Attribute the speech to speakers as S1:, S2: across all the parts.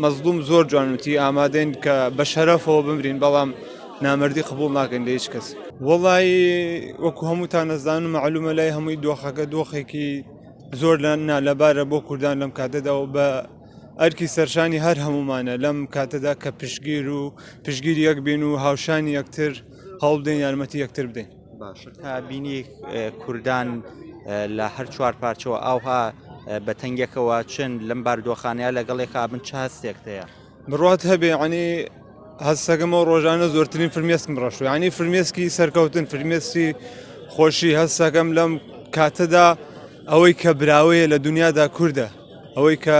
S1: مەزڵوم زۆر جوان وتی ئامادەین کە بە شەرەفەوە بمرین بەڵام نامەردی قبوڵ ناکەین لە هیچ کەس. وەڵایی وەکو هەمووتان ئەزانن مەعلومە لای هەمووی دۆخەکە دۆخێکی زۆر لە نالەبارە بۆ کوردان لەم کاتەدا و بە ئەرکی سەرشانی هەر هەمومانە لەم کاتەدا کە پشگیر و پشگیری یەک بین و هاوشانی یەکتر هەوڵدەین یارمەتی یەکتر بدەین.
S2: باشە تا بینی کوردان لە هەر چوار پارچەوە ئاوها بە تەنگێکەوە چن لەم باردۆخانەیە لەگەڵێکا بن چ هەستێکت هەیە؟
S1: بڕوات هەبێ ینی هەستەکەمەوە ڕۆژانە زۆرترین فرمێسکم ڕەشو ینی فرمێسکی سەرکەوتن فرمێسکی خۆشی هەستەکەم لەم کاتەدا ئەوەی کە براوەیە لە دنیادا کوردە ئەوەی کە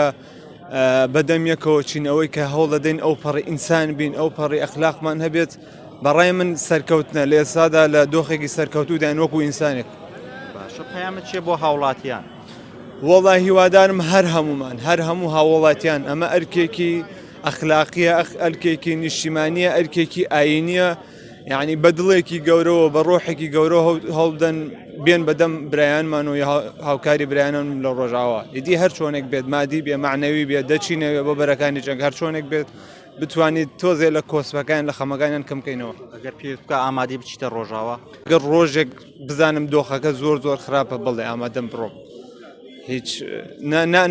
S1: بەدەم یەکەوە چین ئەوەی کە هەوڵ دەدەین ئەو پەڕی ئینسان بین ئەو پەڕی ئەخلاقمان هەبێت بەڕای من سەرکەوتنە لە ئێستادا لە دۆخێکی سەرکەوتووداین وەکو ئینسانێک.
S2: باشە پەیامت چیە بۆ هاوڵاتیان؟
S1: وەڵا هیوادارم هەر هەمومان هەر هەموو هاوڵاتیان ئەمە ئەرکێکی ئەخلاقیە ئەرکێکی نیشتیمانیە ئەرکێکی ئاینیە یعنی بە دڵێکی گەورەوە بە ڕۆحێکی گەورە هەوڵدەن بێن بەدەم برایانمان و هاوکاری برایانم لە ڕۆژاوا ئیدی هەر چۆنێک بێت مادی بێ معنەوی بێ دەچینەوێ بۆ بەرەکانی جەنگ هەر چۆنێک بێت بتوانیت تۆزێ لە کۆسپەکان لە خەمەکانیان کەم بکەینەوە.
S2: ئەگەر پێویست بکا ئامادەی بچیتە ڕۆژاوا؟
S1: گەر ڕۆژێک بزانم دۆخەکە زۆر زۆر خراپە بەڵێ ئامادەم بڕۆم. هیچ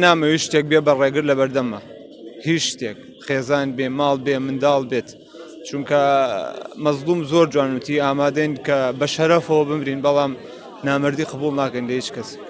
S1: نامەوێت شتێک بێ بە ڕێگر لە بەردەمە هیچ شتێک خێزان بێ ماڵ بێ منداڵ بێت چونکە مەزڵوم زۆر جوان وتی ئامادەین کە بە شەرەفەوە بمرین بەڵام نامەردی قبوڵ ناکەین لە هیچ کەسێک.